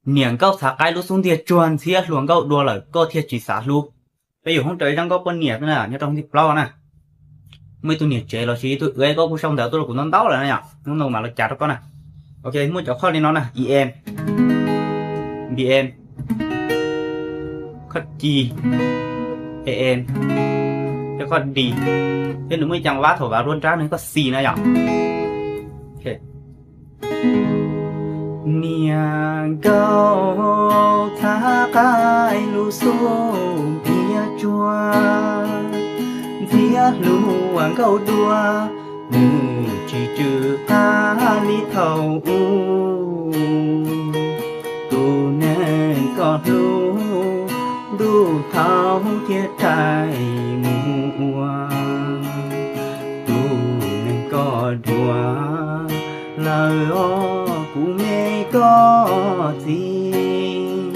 Niam nkauj txhav qaib lub xub ntiag tsuag, ntxhiab hluas nkauj dua lawm koj thiaj tsis xav hlub. Peb yuav hoob raws zaj nkauj poj niam xwb na, nyob rau hoob thib plaub na. Muaj ib tug niam tsev los sis ib tug wb koj kuj sau ntawv tuaj rau kuv ntau ntau lawm na yom, hnub no mas los cas rau koj na. Ok, muaj cov khoj li no na: E N, B N, khoj C, E N, thiab khoj D, thiab nws muaj ib cag vab thaum vab ruab nrab nws khoj C na yom. Niam nkauj txhav qaib lub xub ntiag tsuag, ntxhiab hluas nkauj dua, nws tsis tsw qab li thaum ub. Tus neeg koj hlub, ntuj thaum thiab raim mus ua. Tus neeg koj dua lawm os kuv me koj txiv,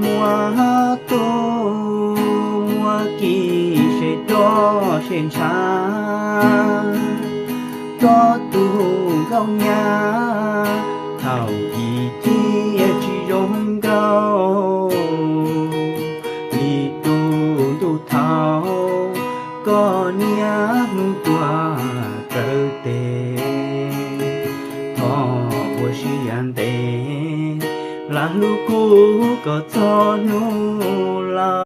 muaj tub muaj ki seb roj seb ntshav, koj tus nkauj nyab thaum i thiaj tsis zoo nkauj li tus ntuj thaum koj niaj hnub tuaj raws tes. Thov ua siab ntev lam hlub kuv kom txog hnub laus.